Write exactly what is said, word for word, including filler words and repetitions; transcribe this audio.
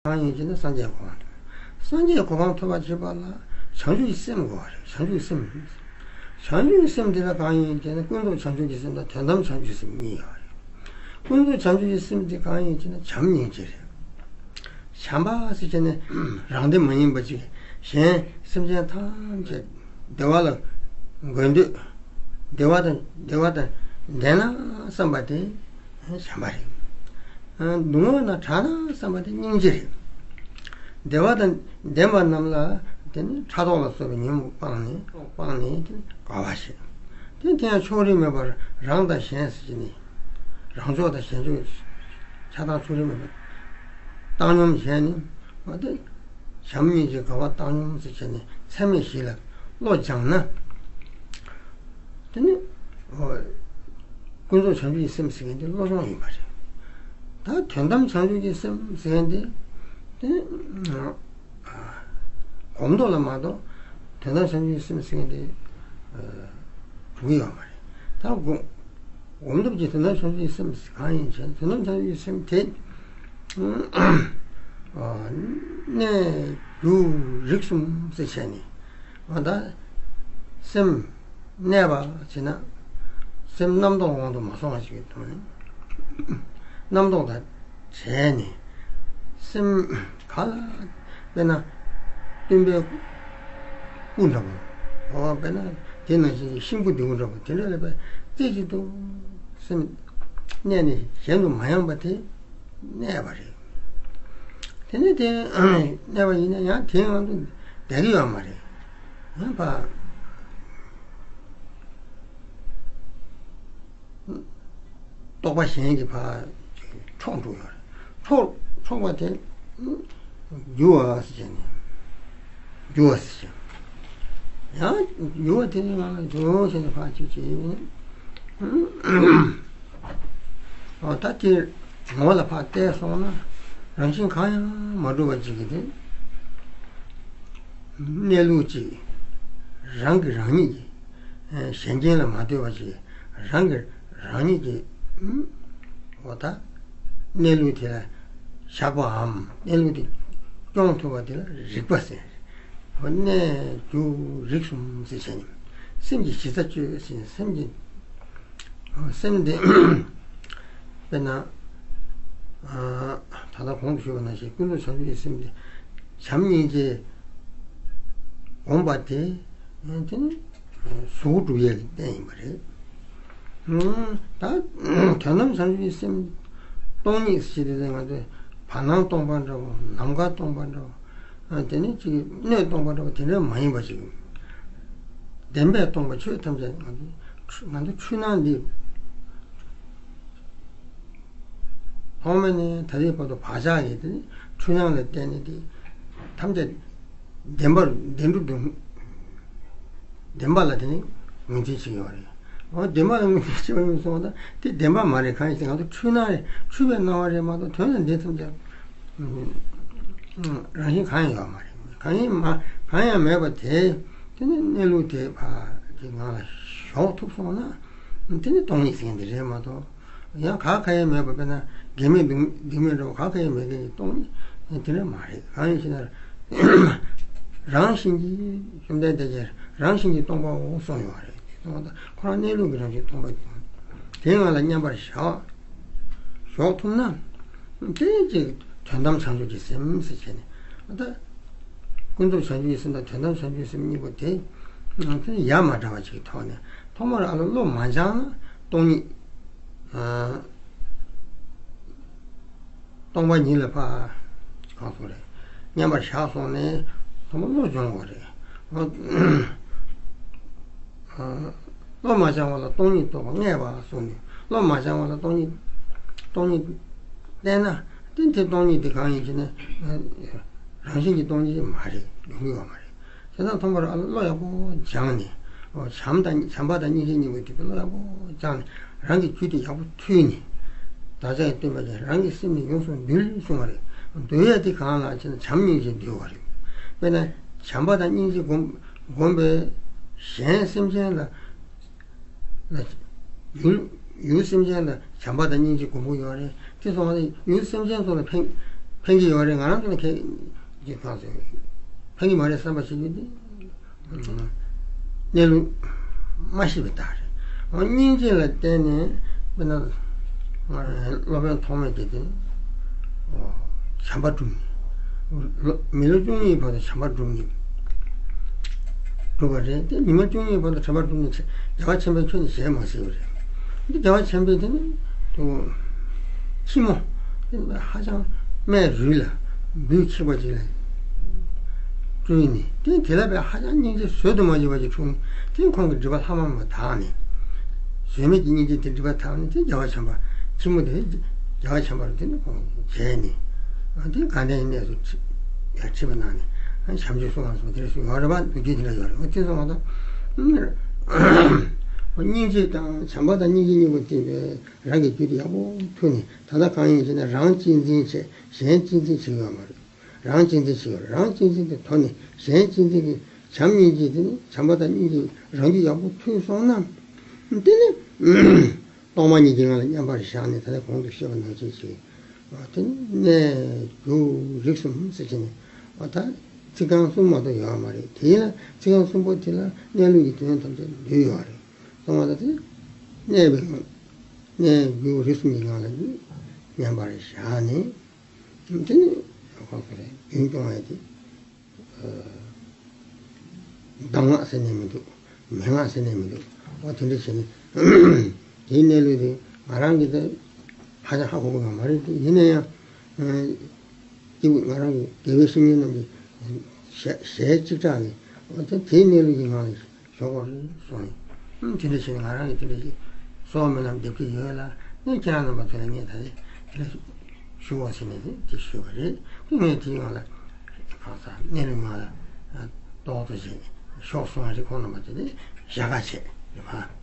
གང་ཡིན་ཅེ་ན་སངས་རྒྱས་གོ་འཕང་ཐོབ། སངས་རྒྱས་གོ་འཕང་ཐོབ་པར་བྱེད་པ་ལ་བྱང་ཆུབ་ཀྱི་སེམས་དགོས་པ་རེད། བྱང་ཆུབ་ཀྱི་སེམས། བྱང་ཆུབ་ཀྱི་སེམས་དེ་ལ་གང་ཡིན་ཅེ་ན་ཀུན་རྫོབ་བྱང་ཆུབ་ཀྱི་སེམས་དང་དོན་དམ་བྱང་ཆུབ་ཀྱི་སེམས་གཉིས་ཡོད་རེད། ཀུན་རྫོབ་བྱང་ཆུབ་ཀྱི་སེམས་དེ་གང་ཡིན་ཅེ་ན་བྱམས་སྙིང་རྗེ་རེད། བྱམས་པ་ཟེར་བྱས་ནས་རང་བདེ་མ་ཡིན་པ་ཅིག་གཞན་སེམས་ཅན་ཐམས་ཅད་བདེ་བ་ལ་འགོད་འདོད། བདེ་བ་དང་བདེ་བ་དང་ལྡན་ན་བསམ་པ་དེ་བྱམས་པ་རེད། སྡུག་བསྔལ་ན་དྲག་ན་བསམ་པ་དེ་སྙིང་རྗེ་རེད། བདེ་བ་དང་ལྡན་པ་རྣམས་ལ་དེ་ནི་ཕྲག་དོག་ལ་སོགས་པའི་ཉོན་མོངས་སྤངས་ནས་སྤངས་ནས་དེ་ནི་དགའ་བ་བྱེད། དེ་དེ་ཡང་ཕྱོགས་རིས་མེད་པར་རང་དང་གཞན་ཟེར་གྱི་ནི། རང་ཕྱོགས་དང་གཞན་ཕྱོགས་ཆགས་སྡང་ཕྱོགས་རིས་མེད་པར་བཏང་སྙོམས་བྱས་ནས་འོ་དེ་བྱམས་སྙིང་རྗེ་དགའ་བ་བཏང་སྙོམས་ཟེར་བྱས་ནས་ཚད་མེད་བཞི་ལ་བློ་སྦྱངས་ན། དེ་ནི་འོ་ཀུན་རྫོབ་བྱང་ཆུབ་ཀྱི་སེམས་ཟེར་མཁན་དེ་བློ་སྦྱོང་ཡིན་པ་རེད། ད་དོན་དམ་བྱང་ཆུབ་ཀྱི་སེམས་ཟེར་མཁན་དེ་དེ་ནི་གོམས་འདོད་ལ་མ་གཏོགས་དོན་དམ་བྱང་ཆུབ་ཀྱི་སེམས་ཟེར་མཁན་དེ་འགྲོ་གི་ཡོད་མ་རེད། ད་གོམས་གོམས་འདོད་ཀྱི་དོན་དམ་བྱང་ཆུབ་ཀྱི་སེམས་གང་ཡིན་ཞེ་ན་དོན་དམ་བྱང་ཆུབ་ཀྱི་སེམས་དེ། གནས་འགྱུ་རིག་གསུམ་ཟེར་བྱས་ནས། འོ་ད་སེམས་གནས་པ་བྱས་ན་སེམས་རྣམ་རྟོག་དབང་དུ་མ་སོང་བ་ཞིག་གི་ཐོག་ནས་རྣམ་རྟོག་དང་བྲལ་ནས་སེམས་ག་ལ་དཔེར་ན་སྟོན་པའི་སྐུ་འདྲ་པོ། འོ་དཔེར་ན་དེ་ནང་བཞིན་གྱི་ཤིང་བུ་རྡེའུ་འདྲ་པོ་དེ་འདྲ་ལ་དཔེ་རྩེ་གཅིག་ཏུ་སེམས་གནས་ནས་གཞན་དུ་མ་ཡེངས་པ་དེ། གནས་པ་རེད། དེ་ནས་དེ་གནས་པ་ཡིན་ན་ཡང་དེའི་ངང་དུ་བསྡད་ཀྱི་ཡོད་མ་རེད། ཡང་ཕ་རྟོག་པ་གཞན་གྱིས་ཕ་འཕྲོག་འགྲོ་ཡོད་རེད། འཕྲོག་འཕྲོག་པ་དེ་འགྱུ་བ་ཟེར་ནས། འགྱུ་བ་ཟེར། ཡང་འགྱུ་བ་དེ་ནི་ང་ལ་འགྱུ་ཟེར་ནས་ཕར་ཅིག་བྱས་ཡིན། འོ་ད་དེ་ངོ་ལ་ཕར་བལྟས་སོང་ན་རང་བཞིན་གང་ཡང་མ་གྲུབ་པ་ཅིག་གི་དེ་གནས་ལུགས་ཅིག་རང་གིས་རང་ཉིད་ཀྱིས་གཞན་རྐྱེན་ལ་མ་ལྟོས་པ་ཅིག་རང་གིས་རང་ཉིད་ཀྱིས་འོ་ད་གནས་ལུགས་དེ་ལ་བཞག་པའམ་གནས་ལུགས་དེ་སྐྱོང་ཐུབ་པ་དེ་ལ་རིག་པ་ཟེར། འོ་གནས་འགྱུ་རིག་གསུམ་ཟེར་བྱས་ནས་སེམས་ཀྱི་གཞི་རྩ་གཅོད་ཟེར་ནས་སེམས་ཀྱི་འོ་སེམས་དེ་དཔེར་ན་ད་ལྟ་གོང་དུ་ཞུས་པ་ནང་བཞིན་ཀུན་རྫོབ་བྱང་ཆུབ་ཀྱི་སེམས་དེ་བྱམས་སྙིང་རྗེ་སྒོམ་པ་དེ་དེ་ནི་གཟུགས་སྒྲུབ་ཡས་ཀྱི་རྟེན་ཡིན་པ་རེད། ད་དོན་དམ་བྱང་ཆུབ་ཀྱི་སེམས་སྟོང་ཉིད་ཞེས་དེ་ང་ཚོས་བར་སྣང་སྟོང་པ་འདྲ་བོ་ནམ་མཁའ་སྟོང་པ་འདྲ་བོ་དེ་ནི་ཅིག་སྣོད་སྟོང་པ་འདྲ་བོ་དེ་འདྲ་མ་ཡིན་པ་ཅིག་བདེན་པས་སྟོང་པ་ཆོས་ཐམས་ཅད་ང་ཚོ་ང་ཚོ་འཁྲུལ་སྣང་འདི་ཐོག་མེད་ནས་ད་ལྟའི་བར་དུ་བག་ཆགས་ཡིན་དེ་ནི་འཁྲུལ་སྣང་ལ་བརྟེན་ནས་དེ་ཐམས་ཅད་བདེན་པར་བདེན་གྲུབ་ཏུ་བདེན་པ་ལ་དེ་ནི་ངོས་འཛིན་བྱེད་ཀྱི་ཡོད་རེད། འོ་བདེན་པ་ལ་ངོས་འཛིན་བྱེད་པ་ཡིན་སོང་ད་དེ་བདེན་པ་མ་རེད། གང་ཡིན་ཟེར་ང་ཚོ་འཁྲུལ་སྣང་རེད། འཁྲུལ་པའི་སྣང་བ་རེད་མ་གཏོགས་དོན་ལ་འདི་ཐམས་ཅད་རང་བཞིན་གང་ཡང་ཡོད་མ་རེད། གང་ཡིན་མ་གང་ཡང་མེད་པ་དེ་དེ་ནི་གནས་ལུགས་དེ་ཕར་གྱི་ངང་ལ་ཞོག་ཐུབ་སོང་ན་དེ་ནི་སྟོང་ཉིད་ཟེར་འདི་རེད་མ་གཏོགས། ཡང་ག་ག་ཡང་མེད་པ་དཔེར་ན་འགལ་མེད་འདུག་འདུག་མེད་འགྲོ་ག་ག་ཡང་མེད་མཁན་གྱི་སྟོང་ཉིད་དེ་འདྲ་མ་རེད། གང་ཡིན་ཞེ་ན། རང་བཞིན་གྱིས་བཅོམ་ལྡན་འདས་ཀྱིས་རང་བཞིན་གྱིས་སྟོང་པའོ་གསུངས་ཡོད་རེད། སྟོང་པ་ཁོ་རང་གནས་ལུགས་ཀྱི་རང་བཞིན་སྟོང་པ་དེའི་ངང་ལ་མཉམ་པར་བཞག་ཞོག་ཐུབ་ན། དེ་ཅིག་དོན་དམ་བྱང་ཆུབ་ཀྱི་སེམས་ཟེར་བྱས་ནས་ད། ཀུན་རྫོབ་བྱང་ཆུབ་ཀྱི་སེམས་དང་དོན་དམ་བྱང་ཆུབ་ཀྱི་སེམས་གཉིས་པོ་དེ་ཡ་མ་བྲལ་བ་ཅིག་གི་ཐོག་ནས་ཐོག་མར་ཨ་ལ་བློ་མ་སྦྱངས་ན་སྟོང་ཉིད། སྟོང་པ་ཉིད་ལ་ཕར་གང་སོང་རེད། མཉམ་པར་བཞག་སོང་ནས་ཐོག་མར་བློ་སྦྱོང་དགོས་རེད། བློ་མ་སྦྱང་བ་ལ་སྟོང་ཉིད་རྟོགས་པ་ངེས་པ་གསུངས་ནས་བློ་མ་སྦྱང་བ་ལ་སྟོང་ཉིད་སྟོང་ཉིད་བསྟན་ན་དེ་དེ་སྟོང་ཉིད་དེ་གང་ཡིན་ཞེ་ན་རང་བཞིན་གྱིས་སྟོང་ཉིད་མ་རེད། ཡོང་གི་ཡོད་མ་རེད། དེ་དང་མཐུན་པར་བློ་ཡག་པོ་སྦྱངས་ནས་བྱམས་དང་བྱམས་པ་དང་སྙིང་རྗེ་གཉིས་པོ་དེ་བློ་ཡག་པོ་སྦྱངས་ནས་རང་གི་རྒྱུད་དེ་ཡག་པོ་མཐུད་ནས་བདག་ཅག་གི་སྟོན་པ་ཅན་རང་གི་སེམས་ནི་ཡོངས་སུ་འདུལ་གསུངས་པ་རེད། འདུལ་ཡ་དེ་གང་ལགས་ཞེ་ན་བྱམས་སྙིང་རྗེ་འདུལ་བ་རེད། དཔེར་ན་བྱམས་པ་དང་སྙིང་རྗེ་སྒོམ་སྒོམ་པས་གཞན་སེམས་ཅན་ལ་ལ་ཡུལ་ཡུལ་སེམས་ཅན་ལ་བྱམས་པ་དང་སྙིང་རྗེ་སྒོམ་གྱི་ཡོད་རེད། དེ་སོང་བ་ཡུལ་སེམས་ཅན་ཚོ་ལ་ཕན་ ཕན་གྱི་ཡོད་རེད། ང་རང་ཚོ་ལ་ཁྱད་ཀྱི་གང་ཟེར་ཕན་གྱི་མ་རེད་བསམ་པ་ཞིག་ཡོད་དེ། གནས་ལུགས་མ་ཤེས་པའི་རྟགས་རེད། འོ་སྙིང་རྗེ་ལ་བརྟེན་ནས་དཔེར་ན་སློབ་དཔོན་ཐོགས་མེད་དེ་དེ་བྱམས་པ་བསྒྲུབས་ནས། མི་ལོ་བཅུ་གཉིས་བར་དུ་བྱམས་པ་བསྒྲུབས་ནས་བསྒྲུབས་པ་རེད། དེ་ཉི་མ་བཅུ་གཉིས་བར་དུ་བྱམས་པ་བསྒྲུབས་ནས་བདེ་བ་ཆེན་པོའི་ཁྱོན་ནས་ཞལ་མ་གཟིགས་པ་རེད། འདི་བདེ་བ་ཆེན་པོའི་དེ་ནི་དུ་ཁྱི་མོ་ཧ་ཅང་སྨད་རུས་ལ་འབུ་འཁྱིག་པ་ཅིག་ལ་སྤྲུལ་ནས། དེ་དེ་ལ་བས་ཧ་ཅང་སྙིང་རྗེ་བཟོད་དུ་མ་འཇུག་པ་ཅིག་འཁྲུངས་ནས། དེ་ཁོང་གི་སྒྲིབ་པ་ལྷག་མ་མ་དག་ནས། བཟོད་མེད་ཀྱི་སྙིང་རྗེ་དེ་སྒྲིབ་པ་དག་ནས། དེ་རྒྱལ་བ་བྱམས་པ་ཁྱི་མོ་དེ་རྒྱལ་བ་བྱམས་པ་རུ་དེ་ནི་ཁོང་མཇལ་ནས། དེ་དགའ་ལྡན་གནས་སུ་ཁྲི་ཡར་ཁྲི་པ་གནང་ནས་བྱམས་ཆོས་གསུང་བ་སོགས་དེར་སུ་ཡོད་རེད་པ། འདུ་རྒྱུ་དེ་འདྲ་ཡོད་རེད། འོ་དེ་སོང་བ་དང་། སྙིང་རྗེ་དང་བྱམས་པ་དང་སྙིང་རྗེ་གཉིས་པོ་དེ་རང་གི་རྒྱུད་དུ་ཡག་པོ་ཐུག་ནས། ད་ལྟ་གང་ཡིན་ཞེ་ན། རང་གཅེས་འཛིན་བྱས། གཞན་གཅེས་འཛིན་བྱེད་ཀྱི་ཡོད་མ་རེད། རང་གཅེས་འཛིན་བྱེད་ཀྱི་ཡོད་རེད། རང་གཅེས་འཛིན་དེ་དོར་ནས་གཞན་གཅེས་འཛིན་གྱི་བྱམས་སྙིང་རྗེ་དེ་ནི། བྱམས་པ་དང་སྙིང་རྗེ་རང་རྒྱུད་ཡག་པོ་ཐུག་སོང་ན། དེ་ནི་སྟོང་པ་ཉིད་ཀྱི་ངང་ལ་མཉམ་པར་བཞག་ནས། ད་ལྟ་གོང་དུ་བཤད་པ་ནང་བཞིན་བྱེད། དེ་ནི་གནས་འགྱུ་རིག་གསུམ་ཟེར་བྱས་ནས། ད་ཚིག་རྐང་གསུམ་མ་གཏོགས་ཡོད་མ་རེད། དེ་ལ་ཚིག་རྐང་གསུམ་པོ་དེ་ལ་གནས་ལུགས་ཀྱི་དོན་ཐམས་ཅད་འདུས་ཡོད་རེད། གསུངས་པ་ལྟར་དེ་གནས་པའི་གནས་འགྱུ་རིག་གསུམ་གྱི་ངང་ལ་མཉམ་པར་བཞག་ནས། དེ་ནི་ཁོང་ཚོ་རེད། རྒྱུན་སྐྱོང་བ་དེ་གདམས་ངག་ཟེར་ནས་མི་འདུག་མན་ངག་ཟེར་ནས་མི་འདུག་འོ་དེ་འདྲ་བྱས་ནས་དེའི་གནས་ལུགས་དེ་ང་རང་གིས་ད་ཧ་ཅང་ཧ་གོ་གི་ཡོད་མ་རེད་དེ། ཡིན་ན་ཡང་སྐྱེས་བུ་ང་རང་གི་དགེ་བའི་བཤེས་གཉེན་རྣམས་ཀྱི་ཞལ་ཞལ་གཅིག་གྲགས་ནས། འོ་ད་དེའི་གནས་ལུགས་ཀྱི་ངང་ལ་ཞོག་གོ་རེད་གསུངས་ནས། ཨུམ། དེ་འདྲ་བྱས་ནས་ང་རང་གིས་དེ་འདྲ་ཞིག་གསོལ་བ་སྨོན་ལམ་འདེབས་ཀྱི་ཡོད་ལ། ངས་ཁྱེད་རང་རྣམ་པ་ཚོ་ལ་ངས་ད་རེས་དེ་ལ་ཞུ་འོ་ཟེར་ནས་དེ་ཞུས་པ་རེད། དེ་ངས་དེའི་ངང་ལ་གང་ཟག་གནས་ལུགས་ངང་ལ་རྟོགས་ཏོ་བྱས་ནས་ཞོག་གསུངས་པ་རེད། ཁོང་རྣམ་པ་དེ་ལ་ཞལ་བཀའ་བྱས་རེད་པ།